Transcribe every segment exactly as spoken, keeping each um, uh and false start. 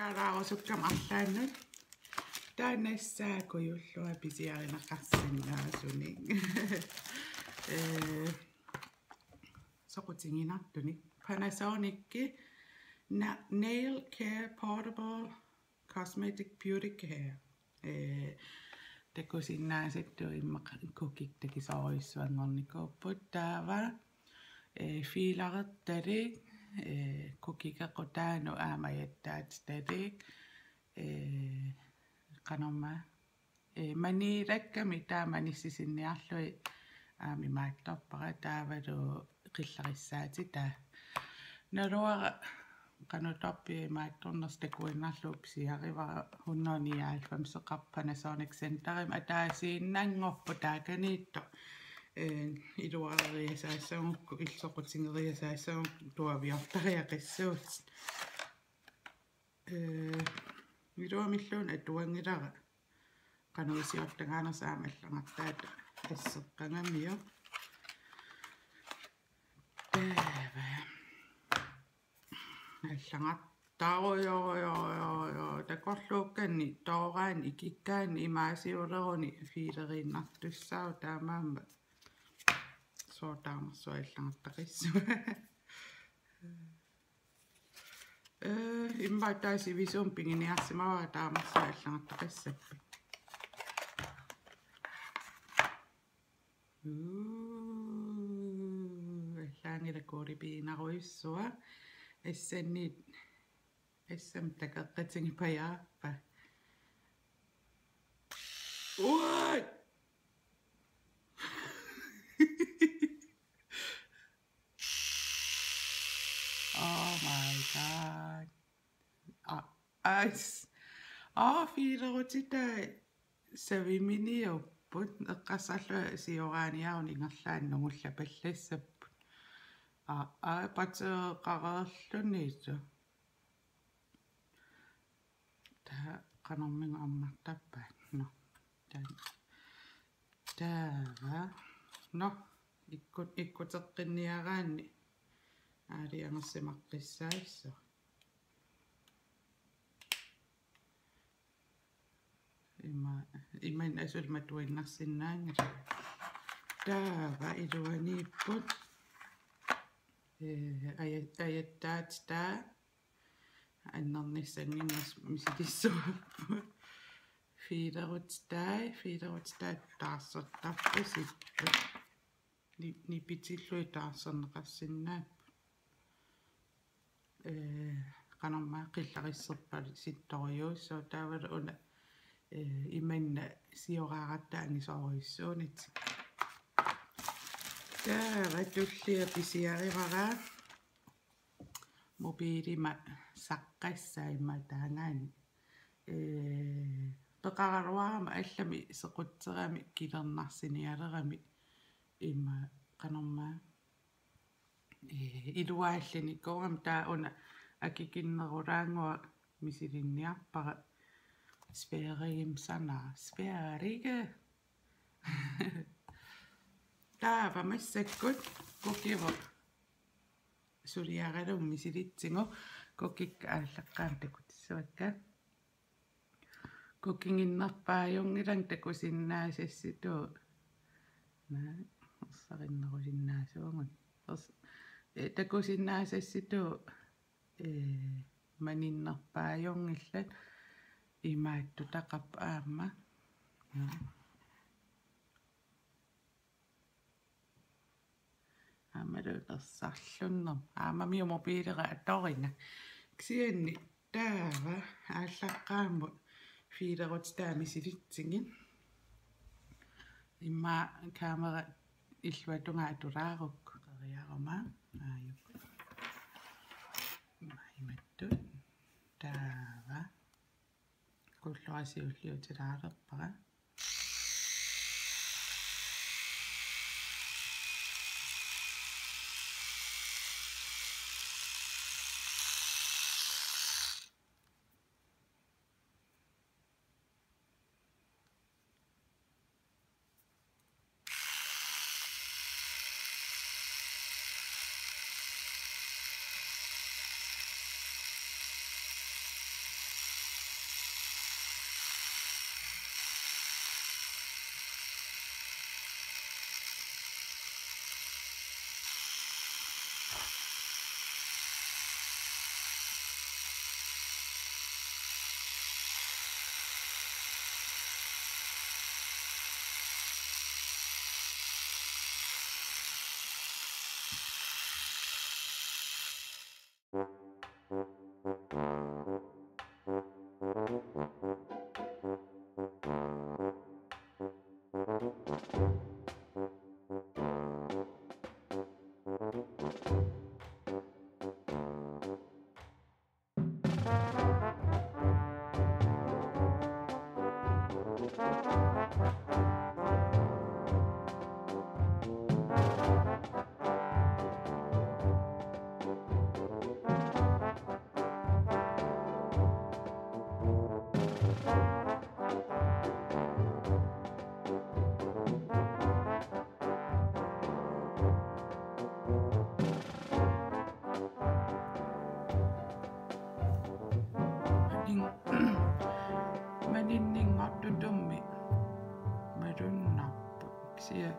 Alaarusukkama arlaannut. Taanna nassaa kujullunga pisiarineqarsinnaasunik. Eh, soqutiginartunik. Panasonic-i Na-, Nail Care Portable Cosmetic Beauty Care. Eh, takusinnaasattut immaqa kukikka takisoorujussuanngornikuupput taava. Eh, fiilerertalik, eh, kukikka qutaanut aamma ajattaatitalik, eh, qanormaa, eh, maniilakkami taava manissisinniarlugit aamma imaattorpara taavalu qillarissaatitaa. Naluara qanoq torpi imaattornersoq takuinnarlugu pisiarivara hundrede nioghalvfemseqarpoq Panasonic Centerimi ataasiinnanngorpoq taakaniittoq. Eh, iluareriasaassagukku, illit soqutigeriasaassagukku tuaviortariaqassuutit. Eh, iluamilluunniit atuanngilara. Qanoq iliortagaanersoq aamma allagartaata asseqqagamiuk. Taava. Allagartaarujorujorujorujor. Takorluukkanni tooraanni ikikkaanni imaasiuleruni fiileriinnartussaavoq taamaammat. Sooq taamarsuaq allagartaqassavat. Eh, immaqa taava sivisuumik piginiarsimavara taamarsuaq allagartaqassappat. Uu, allaanngilaq kuulipiinnarujussuaq. Assanniit, assammik takeqqatigipajaarpa. Ui! Oh my God. Ah, ais. Ah, fiilerutitai saviminiupput, eqqarsarlunga sioraaniaruni ingerlaannaq nungullapallassapput. Ah, ah, pateeqareerlunilu. Taava qanormita ammartarpaat. Nå. Taava. Taava. Nå. Ikkut-, ikkuteqqinniaraanni aalajangersimaqqissaassaaq. Ima, imannak asuli matuinnarsinnaanngilaq. Taava iluaniipput. Eh, aja-, ajattaatitaa. Annernissannginnersoq misilissuarput. Fiilerutitai, fiilerutitai taarsertarpasippoq. Ni-, nipitillugit taarserneqarsinnaapput. Eh, qanormaa qillarisserpasittorujussuuvoq taavalu una, eh, imannak sioraaratta angisoorujussuunatik. Taava tullia pisiarivara. Mobiilima saqqassaaq immaqa taangaani. Eh, peqaraluarama allamik sequtserami kilernarsinialerami immaqa qanormaa. Eh, iluaallinikuugami taava una akikinnerulaannguaq misilinniarpara. Sverigem sana. Sverige. Taava massakkut kukivoq suliaralugu misilitsigu, kukikka aallaqqaammut takutissuakka. Kukiginnerpaajunngilanga takusinnaasassitut. Naa, ersarinnerusinnaasuugut. Ers-, eh, takusinnaasassitut, eh, maninnerpaajunngillat imaattutaqarpoq aamma. Naa. Aammalu ersarlunnermut. Aammami mobiilera atorina. Kisianni taava aallaqqaammut fiilerutitaa misilitsigit. Immaqa kamera illuatungaa atulaarukku. Qeriaruma. Aajuku. Imma imattut. Taava. Qullorasiulliutilaalerpara. Manin-, maninninngortutummi malunnarpoq. Kisianni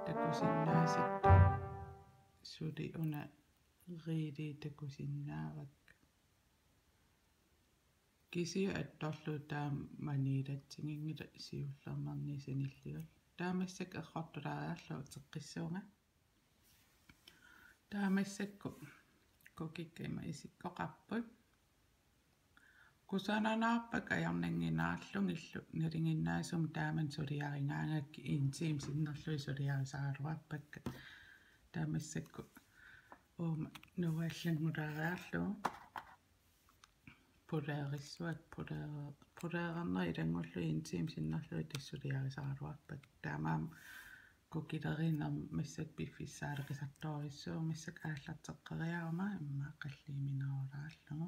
takusinnaasat suli una riili takusinnaavakka. Kisianni attorlugu taama maniilatsiginngilaq siullernerni sanilliullugu. Taava massakkut errortulaariarlugu uteqqissuunga. Taava massakkut kukikka ima isikkoqarput. Kusananaarpakka ajornannginnaarlugillu, nalinginnaasumik taamani suliarigaangakkit en time sinnerlugit suliarisaraluarpakka. Taava massakkut uuma nuuallanngulaariarlugu. Poleerissuakka, poleer-, poleerarnerit ilanngullugit en time sinnerlugit tassa suliarisaraluarpakka. Taamaammat kukileriinnermi massakkut piffissaaleqisartorujussuuvoq, massakkut aallarteqqeriaruma immaqa qalliuminaarulaarlugu.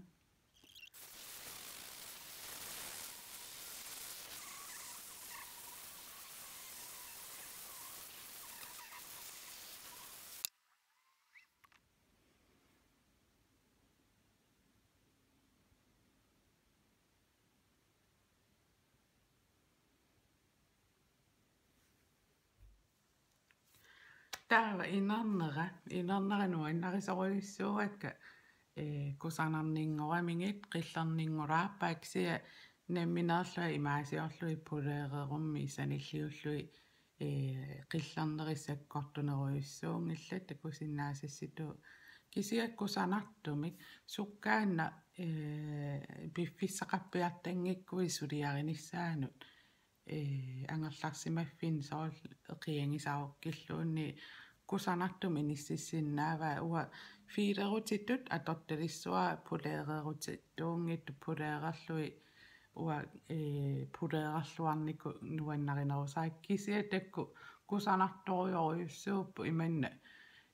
Taava inernera, inernera nuannarisorujussuuakka, ee, kusanarninngoramigit qillerninngulaarpaa, kisianni nammineerlunga imaasiorlugit poleererummik sanilliullugit, ee, qillernerit sakkortunerujussuunngillat takusinnaasassitut. Kisianni kusanartumik sukkaannaq, ee, piffissaqarpiartanngikkuit suliarinissaanut, ee, angerlarsimaffinni soorlu qiagisarukkulluunniit kusanartumik inississinnaavaa. Uanga fiilerutitut atortalissuara poleererutittuunngitsut poleererlugit uanga, ee, poleererluarnikut nuannarinerusarakkit, kisianni taakku kusanartorujorujussuupput imanna,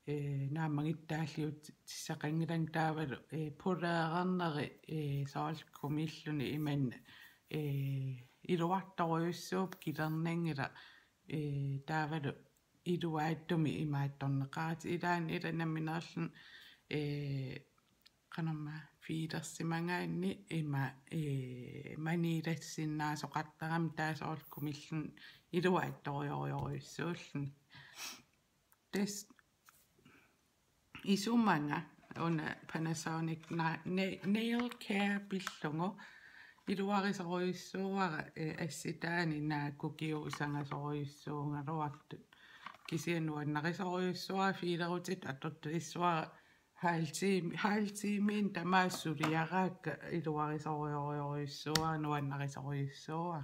ee, naammagittaalliutissaqanngilanga taavalu, ee, poleerarneri, ee, soorlu kumilluni imanna, ee, iluartorujussuupput, kilernanngilaq, ee, taavalu iluaatsumik imaattorneqaratik, ilaanni ila nammineerluni, ee, qanormaa fiilersimagaanni ima, ee, maniilassinnaasoqartarami taava soorlu kumilluni iluaatsorujorujussuulluni. Tassa isumaga una Panasonic na-, na-, Nail Care pillugu. Iluarisorujussuuara, ee, assitaani naak kukiusangasorujussuugaluartut. Kisianni nuannarisorujussuuara, fiilerutitut atortalissuara halv time, halv timemik tamaasa suliaraakka, iluarisorujorujussuuara, nuannarisorujussuuara.